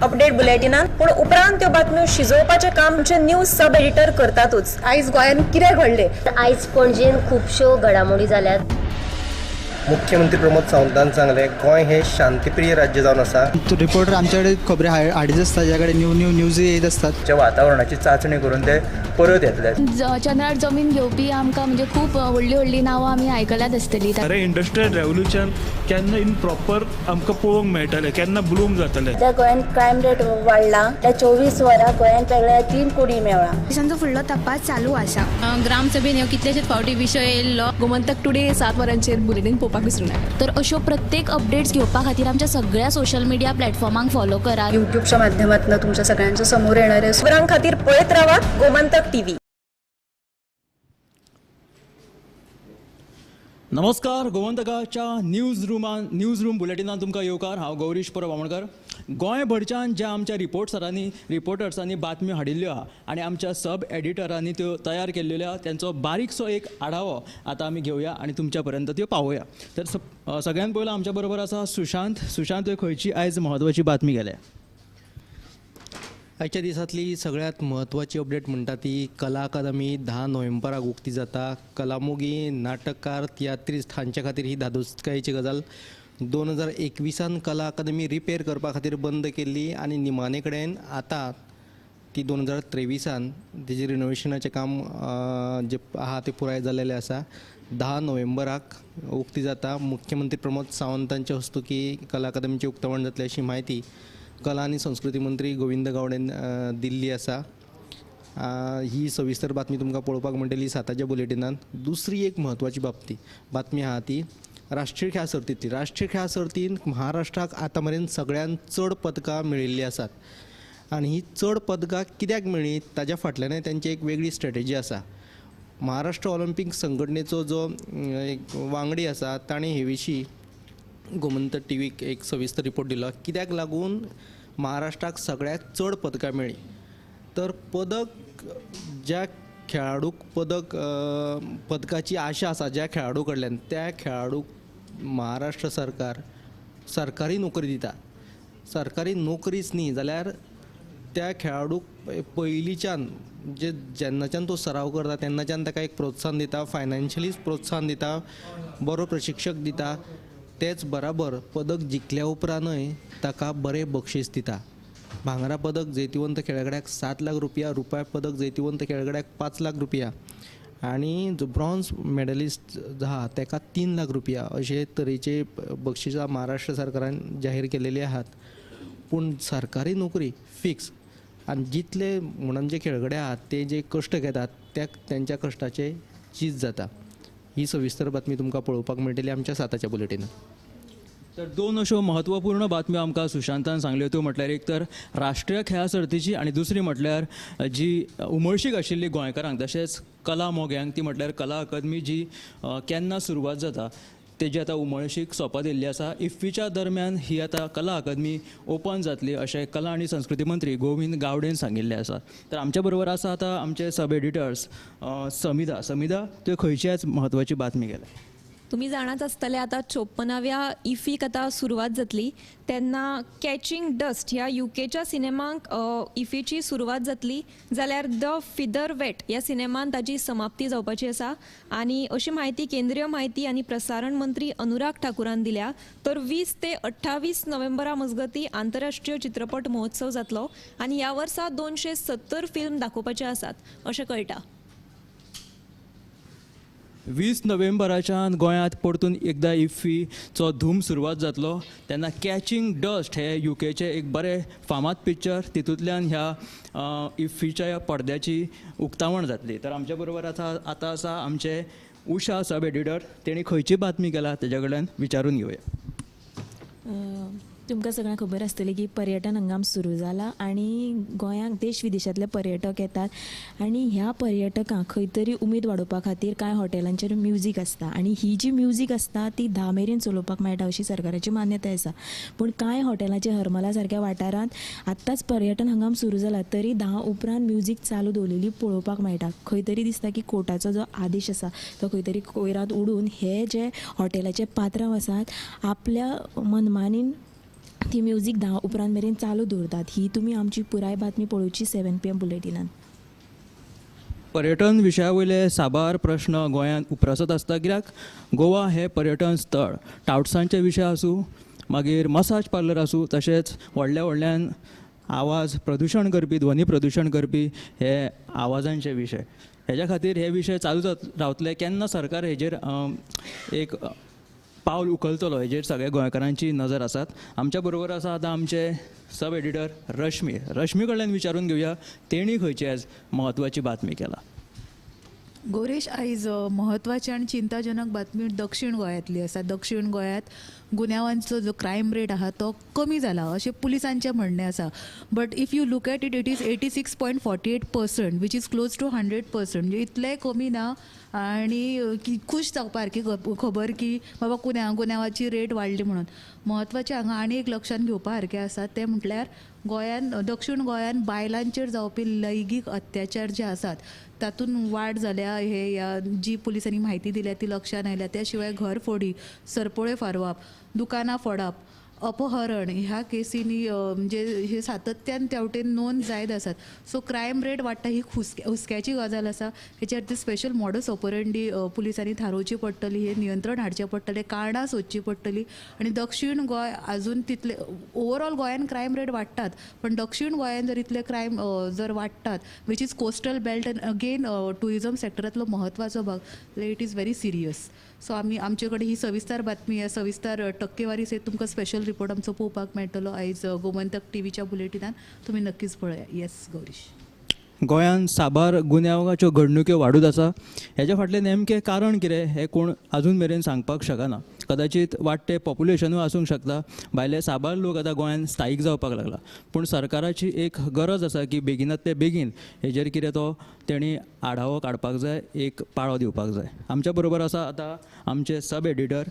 Update बुलेटिनान, पूण उपरांत त्यो बातम्यो शिजोवपाचें काम आमचे न्यूज सब एडिटर करतातूच. आयज गोंयांत कितें घडलें, आयज पणजेन खुबश्यो घडामोडी जाल्यात. मुख्यमंत्री प्रमोद सावंतान सांगलें, गोंय हें शांतीप्रिय राज्य जावन आसा. रिपोर्टर आमचे कडेन खबरी हाडीत आसता, ज्या कडेन न्यू न्यू न्यूज येत आसतात. वातावरणाची चांचणी करून ते परत येतले. चंद्रार जमीन घेवपी आमकां म्हणजे खूब व्हडली व्हडली नांवां आमी आयकल्यात आसतली. अरे इंडस्ट्रियल रेव्होल्युशन केन्ना इन प्रॉपर आमकां पळोवंक मेळटलें, केन्ना ब्लूम जातलें. त्या गोंयांत क्रायम रेट वाडला, त्या 24 वरां गोंयांत वेगळ्या 3 कोडी मेळ्ळा. पोलिसांचो फुडलो तपास चालू आसा. ग्रामसभेन ह्यो कितलेशेच फावटी विशय येयल्लो. गोमंतक टुडे 7 वरांचेर बुलेटीन पळोवपाक विसरूं नाका. तर अश्यो प्रत्येक अपडेट्स घेवपा खातीर आमच्या सगळ्या सोशल मिडिया प्लॅटफॉर्मांक फॉलो करात. युट्यूबच्या माध्यमातून तुमच्या सगळ्यांच्या समोर येणारे खबरां खातीर पळयत रावात गोमंतक टीव्ही. नमस्कार, गोमंतकाच्या न्यूज रूम बुलेटिनान तुमकां येवकार. हांव गौरीश परब आमोणकर. गोंयभरच्यान ज्या आमच्या रिपोर्टर्सांनी बातम्यो हाडिल्ल्यो आहा आनी आमच्या सब एडिटरांनी त्यो तयार केल्ल्यो आहा, तेंचो बारीकसो एक आढावो आतां आमी घेवया आनी तुमच्या पर्यंत त्यो पावोवया. तर सगळ्यान पयलो आमच्या बरोबर आसा सुशांत. सुशांत, खंयची आयज म्हत्वाची बातमी गेल्या? आयच्या दिसांतली सगळ्यांत म्हत्वाची अपडेट म्हणटा ती कला अकादमी 10 नोव्हेंबराक उक्ती जाता. कलामोगी, नाटककार, तियात्रिस्ट हांचे खातीर ही धादोसकायेची गजाल. 2021 कला अकादमी रिपेर करपा खातीर बंद केल्ली आनी निमाणे कडेन आतां ती 2023 तेजें रिनोवेशनाचें काम जें आहा तें पुराय जाल्लें आसा. 10 नोव्हेंबराक उक्ती जाता. मुख्यमंत्री प्रमोद सावंतांच्या हस्तुकी कला अकादमीचें उक्तावण जातलें अशी म्हायती कला आनी संस्कृती मंत्री गोविंद गावडेन दिल्ली आसा. ही सविस्तर बातमी तुमकां पळोवपाक मेळटली 7च्या बुलेटिनान. दुसरी एक म्हत्वाची बातमी आहा ती राष्ट्रीय खेळां सर्तींतली. राष्ट्रीय खेळां सर्तींत महाराष्ट्राक आतां मेरेन सगळ्यांत चड पदकां मेळिल्लीं आसात आनी ही चड पदकां कित्याक मेळ्ळीं ताज्या फाटल्यानय तेंची एक वेगळी स्ट्रेटजी आसा. महाराष्ट्र ऑलिम्पीक संघटनेचो जो एक वांगडी आसा ताणें हे विशीं गोमंतक टीव्हीक एक सविस्तर रिपोर्ट दिलो. कित्याक लागून महाराष्ट्राक सगळ्यांत चड पदकां मेळ्ळीं तर पदक ज्या खेळाडूक पदकाची आशा आसा ज्या खेळाडू कडल्यान, त्या खेळाडूक महाराष्ट्र सरकार सरकारी नोकरी दिता. सरकारी नोकरीच न्ही जाल्यार त्या खेळाडूक पयलींच्यान जे जेन्नाच्यान तो सराव करता तेन्नाच्यान ताका एक प्रोत्साहन दिता, फायनान्शियली प्रोत्साहन दिता, बरो प्रशिक्षक दिता. तेच बराबर पदक जिखल्या उपरांतय ताका बरें बक्षीस दिता. भांगरा पदक जैतिवंत खेळगड्याक 7 लाख रुपया, रुपया पदक जैतिवंत खेळगड्याक 5 लाख रुपया आनी जो ब्रॉन्ज मेडलिस्ट आहा ताका 3 लाख रुपया अशे तरेचे बक्षिसां महाराष्ट्र सरकारान जाहीर केलेली आहात. पूण सरकारी नोकरी फिक्स आनी जितले म्हणून जे खेळगडे आहात ते जे कश्ट घेतात त्या तेंच्या कश्टाचे चीज जाता. ही सविस्तर बातमी तुमकां पळोवपाक मेळटली आमच्या 7च्या बुलेटिनान. तर दोन अश्यो म्हत्वपूर्ण बातम्यो आमकां सुशांतान सांगल्यो. त्यो म्हटल्यार एक तर राष्ट्रीय खेळां सर्तीची आनी दुसरी म्हटल्यार जी उमळशीक आशिल्ली गोंयकारांक तशेंच कला मोग्यांक, ती म्हटल्यार कला अकादमी जी केन्ना सुरवात जाता तेजी आतां उमळशीक सोंपत येयल्ली आसा. इफ्फीच्या दरम्यान ही आतां कला अकादमी ओपन जातली अशें कला आनी संस्कृती मंत्री गोविंद गावडेन सांगिल्लें आसा. तर आमच्या बरोबर आसा आतां आमचे सब एडिटर्स समिधा. समिधा, त्यो खंयची आज म्हत्वाची बातमी गेल्या? तुमी जाणाच आसतले आतां 54व्या इफीक आतां सुरवात जातली तेन्ना कॅचिंग डस्ट ह्या युकेच्या सिनेमाक इफीची सुरवात जातली, जाल्यार the feather wet ह्या सिनेमान ताजी समाप्ती जावपाची आसा. आनी अशी म्हायती केंद्रीय म्हायती आनी प्रसारण मंत्री अनुराग ठाकूरान दिल्या. तर 20 ते 28 नोव्हेंबरा मजगती आंतरराष्ट्रीय चित्रपट महोत्सव जातलो आनी ह्या वर्सा 270 फिल्म दाखोवपाचे आसात अशें कळटा. 20 नोव्हेंबराच्यान गोंयांत परतून एकदां इफ्फीचो धूम सुरवात जातलो तेन्ना कॅचिंग डस्ट हे युकेचें एक बरें फामाद पिक्चर, तितूंतल्यान ह्या इफ्फीच्या पडद्याची उक्तावण जातली. तर आमच्या बरोबर आतां आसा आमचे उषा सब एडिटर. तेणी खंयची बातमी केला तेज्या कडल्यान विचारून घेवया. तुमकां सगळ्यांक खबर आसतली की पर्यटन हंगाम सुरू जाला आनी गोंयांक देश विदेशांतले पर्यटक येतात आनी ह्या पर्यटकांक खंय तरी उमेद वाडोवपा खातीर कांय हॉटेलांचेर म्युजीक आसता आनी ही जी म्युजीक आसता ती 10 मेरेन चलोवपाक मेळटा अशी सरकाराची मान्यताय आसा. पूण कांय हॉटेलांचेर हरमला सारक्या वाठारांत आत्ताच पर्यटन हंगाम सुरू जाला तरी 10 उपरांत म्युजीक चालू दवरलेली पळोवपाक मेळटा. खंय तरी दिसता की कोर्टाचो जो आदेश आसा तो खंय तरी कोयरांत उडून हे जे हॉटेलाचे पात्रांव आसात आपल्या मनमानीन ती म्युजीक 10 उपरांत मेरेन चालू दवरतात. ही तुमी आमची पुराय बातमी पळोवची 7 PM बुलेटिनान. पर्यटन विशया वयले साबार प्रश्न गोंयांत उप्रासत आसता, कित्याक गोवा हें पर्यटन स्थळ. टावट्सांचे विशय आसूं, मागीर मसाज पार्लर आसूं, तशेंच व्हडल्या व्हडल्यान आवाज प्रदुशण करपी, ध्वनी प्रदुशण करपी हे आवाजांचे विशय. हेज्या खातीर हे विशय चालू रावतले. केन्ना सरकार हेजेर एक पावल उखलतलो हेजेर सगळ्या गोंयकारांची नजर आसात. आमच्या बरोबर आसा आतां आमचे सब एडिटर रश्मी. रश्मी कडल्यान विचारून घेवया तेणी खंयची आयज म्हत्वाची बातमी केला. गौरेश, आयज म्हत्वाची आनी चिंताजनक बातमी दक्षिण गोंयांतली आसा. दक्षिण गोंयांत गुन्यांवांचो जो क्रायम रेट आसा तो कमी जाला अशें पुलिसांचें म्हणणें आसा. But if you look at it, it is 86.48% which is close to 100%. म्हणजे इतलें कमी ना आनी खूश जावपा सारकी खबर की बाबा गुन्यांवाची रेट वाडली म्हणून. म्हत्वाचें हांगा आनी एक लक्षांत घेवपा सारकें आसा तें म्हटल्यार गोंयान, दक्षिण गोंयान बायलांचेर जावपी लैंगीक अत्याचार जे आसात तातूंत वाड जाल्या. हे जी पुलिसांनी म्हायती दिल्या ती लक्षांत आयल्या. त्या शिवाय घरफोडी, सरपळ्यो फारवप, दुकानां फोडप, अपहरण ह्या केसींनी म्हणजे हे सातत्यान त्या वटेन नोंद जायत आसात. सो क्रायम रेट वाडटा ही हुस्क्याची गजाल आसा. हेचेर ती स्पेशल मॉडस ऑपरेंडी पुलिसांनी थारोवची पडटली, हे नियंत्रण हाडचें पडटलें, कारणां सोदचीं पडटलीं. आनी दक्षिण गोंय आजून तितले ओवरऑल गोंयान क्रायम रेट वाडटात, पण दक्षिण गोंयान जर इतले क्रायम जर वाडटात which is coastal belt and again tourism सेक्टरांतलो म्हत्वाचो भाग, it is very serious. So आमी आमचे कडेन ही सविस्तर बातमी, सविस्तर टक्केवारी सयत तुमकां स्पेशल रिपोर्ट आमचो पळोवपाक मेळटलो आयज गोमंतक टीव्हीच्या बुलेटिनान. तुमी नक्कीच पळया. येस गौरीश, गोंयांत साबार गुन्यांवाच्यो घडणुक्यो वाडूत आसा. हेज्या फाटलें नेमकें कारण कितें हें कोण आजून मेरेन सांगपाक शकना. कदाचीत वाडटें पॉप्युलेशनूय आसूंक शकता. भायले साबार लोक आतां गोंयांत स्थायीक जावपाक लागला. पूण सरकाराची एक गरज आसा की बेगिनांतले बेगीन हेजेर कितें तो तेणी आढावो काडपाक जाय, एक पाळो दिवपाक जाय. आमच्या बरोबर आसा आतां आमचे सब एडिटर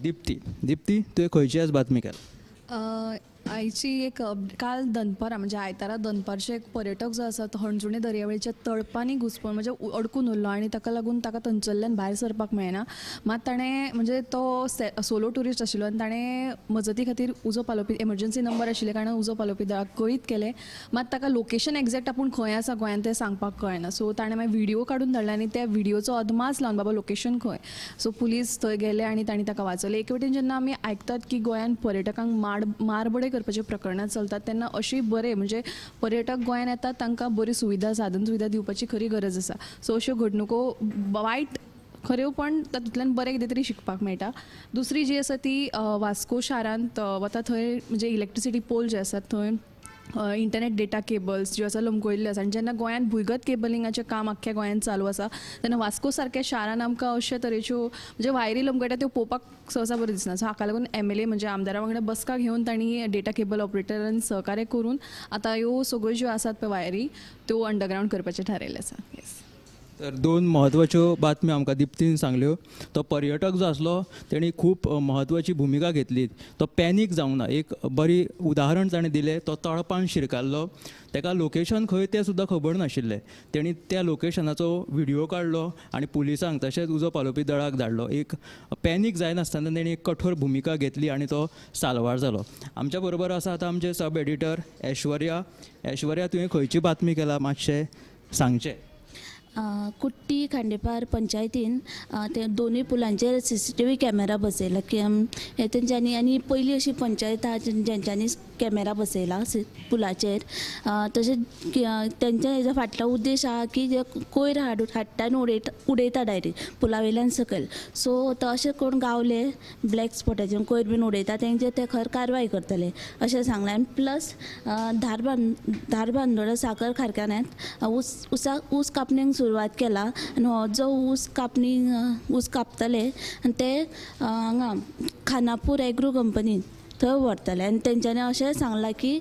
दीप्ती. दीप्ती, तुवें खंयची आज बातमी केला? आयची एक काल दनपारां म्हणजे आयतारा दनपारचे एक पर्यटक जो आसा तो हणजुणे दर्यावेळेच्या तळपांनी घुसपून म्हणजे अडकून उरलो आनी ताका लागून ताका थंयसरल्यान भायर सरपाक मेळना. मात ताणें म्हणजे तो सोलो ट्युरिस्ट आशिल्लो आनी ताणें मजती खातीर उजो पालोवपी एमर्जन्सी नंबर आशिल्ले कारणान उजो पालोवपी दळाक कळीत केलें. मात ताका लोकेशन एग्जॅक्ट आपूण खंय आसा गोंयांत तें सांगपाक कळना. सो ताणें मागीर व्हिडियो काडून धाडले आनी त्या व्हिडियोचो अदमास लावन बाबा लोकेशन खंय. सो पुलीस थंय गेले आनी तांणी ताका वाचयलें. एके वटेन जेन्ना आमी आयकतात की गोंयांत पर्यटकांक मारबडय करपाचे प्रकरणां चलतात तेन्ना अशी बरे म्हणजे पर्यटक गोंयांत येतात तांकां बरी सुविधा, साधन सुविधा दिवपाची खरी गरज आसा. सो अश्यो घडणुको वायट खऱ्यो पण तातूंतल्यान बरें कितें तरी शिकपाक मेळटा. दुसरी जी आसा ती वास्को शारांत वता थंय म्हणजे इलेक्ट्रिसिटी पोल जे आसात थंय इंटरनेट डेटा केबल्स ज्यो आसा लमकयल्ल्यो आसा आनी जेन्ना गोंयांत भुंयगत केबलिंगाचें काम आख्ख्या गोंयांत चालू आसा तेन्ना वास्को सारक्या शारान आमकां अशे तरेच्यो म्हणजे वायरी लमकयटा त्यो पळोवपाक सहसा बऱ्यो दिसना. सो हाका लागून MLA म्हणजे आमदारा वांगडा बसका घेवन तांणी डेटा केबल ऑपरेटरान सहकार्य करून आतां ह्यो सगळ्यो ज्यो आसात पळय वायरी त्यो अंडरग्रावंड करपाचें थारायलें आसा. येस, तर दोन म्हत्वाच्यो बातम्यो आमकां दीप्तीन सांगल्यो. तो पर्यटक जो आसलो तेणी खूब म्हत्वाची भुमिका घेतली. तो पॅनीक जावंक ना. एक बरी उदाहरण ताणें दिलें. तो तळपान शिरकाल्लो, ताका लोकेशन खंय तें सुद्दां खबर नाशिल्लें. तेणी त्या लोकेशनाचो व्हिडियो काडलो आनी पुलिसांक तशेंच उजो पालोवपी दळाक धाडलो. एक पॅनीक जायनासतना तेणी एक कठोर भुमिका घेतली आनी तो साल्वार जालो. आमच्या बरोबर आसा आतां आमचे सब एडिटर ऐश्वर्या. ऐश्वर्या, तुवें खंयची बातमी केला मातशें सांगचें? कुट्टी खांडेपार पंचायतीन ते दोनूय पुलांचेर CCTV camera बसयला की हे तेंच्यांनी, आनी पयली अशी पंचायत आहा जेंच्यांनी कॅमेरा बसयला पुलाचेर. तशेंच तेंच्या हेज्या फाटलो उद्देश आहा की जे कोयर हाडटा आनी उडयता डायरेक्ट पुला वयल्यान सकयल. सो तो अशें कोण गावले ब्लॅक स्पॉटाचेर कोयर बीन उडयता तेंचेर ते खर कारवाय करतले अशें सांगलें. आनी प्लस धारबांदोडा साकर कारखान्यांत ऊस कापणीक सुरवात केला आनी हो जो ऊस कापणी ऊस कापतले आनी ते हांगा खानापूर एग्रो कंपनीन थंय व्हरतले. आनी तेंच्यांनी अशें सांगलां की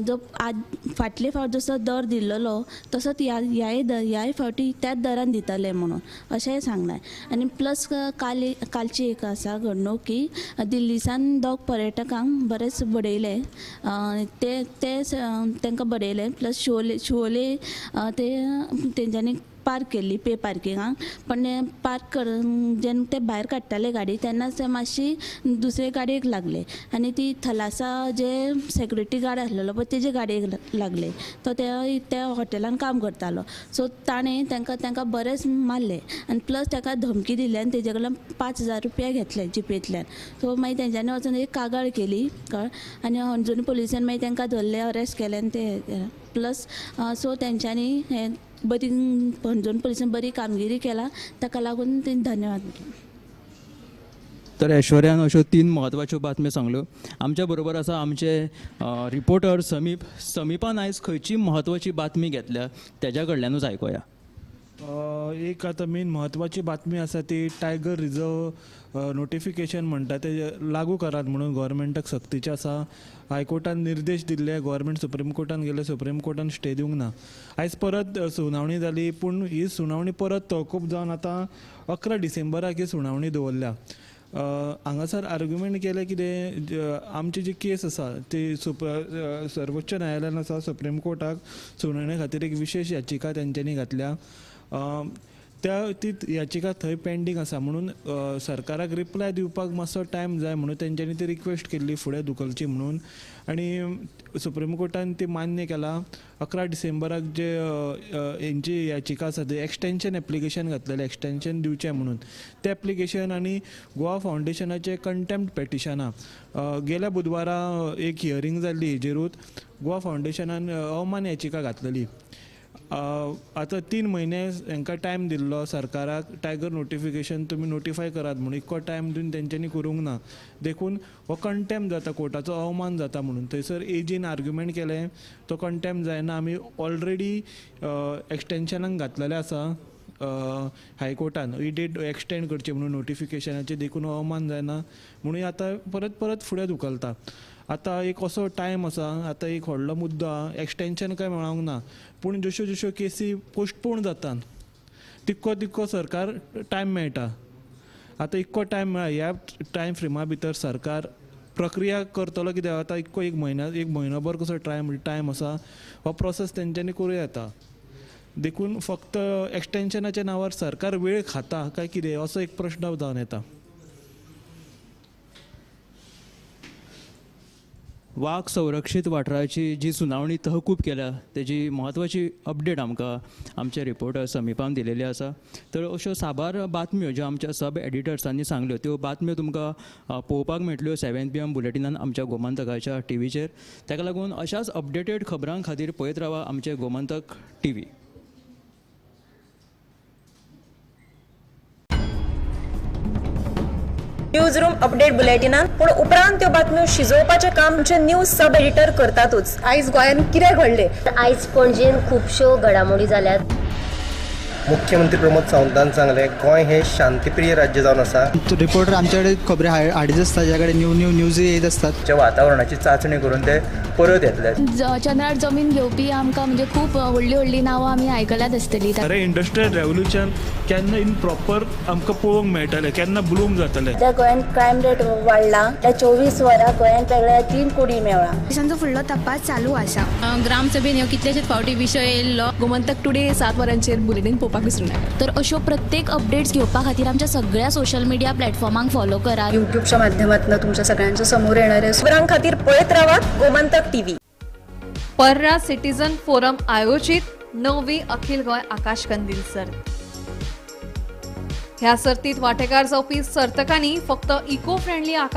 जो आज फाटले फावट जसो दर दिल्लो तसोच ह्याय फावटी त्याच दरान दितले म्हणून अशेंय सांगलें. आनी प्लस कालची एक आसा घडणूक की दिल्लीसान दोग पर्यटकांक बरेच बडयले, ते तांकां बडयले. प्लस शिवोले ते तेंच्यांनी पार्क केल्ली पे पार्किंगाक, पण पार्क करून जेन्ना ते भायर काडटाले गाडी तेन्नाच ते मातशी दुसरे गाडयेक लागले आनी ती थलासा जे सेक्युरिटी गार्ड आसलेलो पळय तेजे गाडयेक लागले. तो त्या हॉटेलान काम करतालो. सो ताणें तांकां बरेंच मारलें आनी प्लस ताका धमकी दिली आनी तेजे कडल्यान 5,000 रुपया घेतले जिपेंतल्यान. सो मागीर तेंच्यांनी वचून एक कागाळ केली कळ आनी हणजूण पुलिसान मागीर तांकां धरले, अरेस्ट केले आनी ते प्लस सो तेंच्यांनी हें बरी हणजूण पुलिसान बरी कामगिरी केला, ताका लागून ते धन्यवाद. तर ऐश्वर्यान अश्यो 3 म्हत्वाच्यो बातम्यो सांगल्यो. आमच्या बरोबर आसा आमचे रिपोर्टर समीप. समीपान आयज खंयची म्हत्वाची बातमी घेतल्या तेज्या कडल्यानूच आयकुया. एक आतां मेन म्हत्वाची बातमी आसा ती टायगर रिजर्व नोटिफिकेशन म्हणटा ते लागू करात म्हणून गव्हर्मेंटाक सक्तीचें आसा. हायकोर्टान निर्देश दिल्ले, गव्हर्मेंट सुप्रीम कोर्टान गेले, सुप्रीम कोर्टान स्टे दिवंक ना. आयज परत सुनावणी जाली, पूण ही सुनावणी परत तहकूब जावन आतां 11 डिसेंबराक ही सुनावणी दवरल्या. हांगासर आर्ग्युमेंट केलें कितें, आमची जी केस आसा ती सर्वोच्च न्यायालयान आसा, सुप्रीम कोर्टाक सुनावणे खातीर एक विशेश याचिका तेंच्यांनी घातल्या. त्या ती याचिका थंय पेंडींग आसा म्हणून सरकाराक रिप्लाय दिवपाक मातसो टायम जाय म्हणून तेंच्यांनी ती रिक्वेस्ट केल्ली फुडें धुकलची म्हणून, आनी सुप्रीम कोर्टान ती मान्य केला. 11 डिसेंबराक जे हेंची याचिका आसा ती एक्सटेंशन एप्लिकेशन घातलेलें, एक्सटेंशन दिवचें म्हणून तें एप्लिकेशन आनी गोवा फावंडेशनाचें कंटेम्प्ट पेटिशनां. गेल्या बुधवारा एक हियरींग जाल्ली हेजेरूच गोवा फावंडेशनान अवमान याचिका घातलेली. आतां 3 म्हयने हांकां टायम दिल्लो सरकाराक टायगर नोटिफिकेशन तुमी नोटिफाय करात म्हणून, इतको टायम दिवन तेंच्यांनी करूंक ना, देखून हो कंटेम्प्ट जाता, कोर्टाचो अवमान जाता म्हणून थंयसर एजीन आर्ग्युमेंट केलें तो कंटेम्प्ट जायना, आमी ऑलरेडी एक्सटेंशनाक घातलेलें आसा हायकोर्टान, ही डेट एक्सटेंड करची म्हणून नोटिफिकेशनाची, देखून अवमान जायना म्हणून आतां परत परत फुडें धुकलता. आतां एक असो टायम आसा, आतां एक व्हडलो मुद्दो आहा, एक्सटेंशन काय मेळोंक ना, पूण जश्यो जश्यो केसी पोस्टपोन जातात तितको तितको सरकार टायम मेळटा. आतां इतको टायम मेळ्ळा, ह्या टायम फ्रेमा भितर सरकार प्रक्रिया करतलो कित्याक आतां इतको एक म्हयनोभर कसो टायम आसा, हो प्रोसेस तेंच्यांनी करूं येता. देखून फक्त एक्सटेंशनाच्या नांवार सरकार वेळ खाता काय कितें असो एक प्रश्न जावन येता. वाग संरक्षीत वाठाराची जी सुनावणी तहकूब केल्या तेजी म्हत्वाची अपडेट आमकां आमचे रिपोर्टर समीपान दिलेली आसा. तर अश्यो साबार बातम्यो ज्यो आमच्या सब एडिटर्सांनी सांगल्यो त्यो बातम्यो तुमकां पळोवपाक मेळटल्यो 7 PM बुलेटिनान आमच्या गोमंतकाच्या टीव्हीचेर. ताका लागून अशाच अपडेटेड खबरां खातीर पळयत रावा आमचे Gomantak TV. News room update बुलेटिनान पूण उपरांत त्यो बातम्यो शिजोवपाचें काम आमचे न्यूज सब एडिटर करतातूच. आयज गोंयांत कितें घडलें, आयज पणजेन खुबश्यो घडामोडी जाल्यात. मुख्यमंत्री प्रमोद सावंतान सांगलें गोंय हे शांतिप्रिय राज्य जावन आसा. रिपोर्टर आमच्याकडे खबरी हाडीत आसता, ज्या कडेन न्यू न्यू न्यूज येत आसतात. वातावरणाची चाचणी करून ते परत येतले. चंद्रार जमीन घेवपी आमकां म्हणजे खूब व्हडली व्हडली नांवां आमी आयकल्यात आसतली. खरें इंडस्ट्रियल रेवोल्युशन केन्ना इन प्रॉपर आमकां पळोवंक मेळटलें, केन्ना ब्लूम जातलें. सद्या गोंयांत क्रायम रेट वाडला, त्या 24 वरां गोंयांत वेगळ्या 3 कोडी मेळ्ळा. पुलिसांचो फुडलो तपास चालू आसा. ग्रामसभेन ह्यो कितलेशेच फावटी विशय येयल्लो. गोमंतक टुडे 7 वरांचेर बुलेटीन पळोवपाक विसरूं नाका. तर अश्यो प्रत्येक अपडेट्स घेवपा खातीर आमच्या सगळ्या सोशल मिडिया प्लॅटफॉर्मांक फॉलो करात. युट्यूबच्या माध्यमातून तुमच्या सगळ्यांच्या समोर येणाऱ्या खबरां खातीर पळयत रावात Gomantak TV. Parra citizen forum आयोजित 9वी अखिल गोंय आकाशकंदील सर्त. ह्या सर्तीत वांटेकार जावपी सर्तकांनी फक्त इको फ्रेंडली आकाश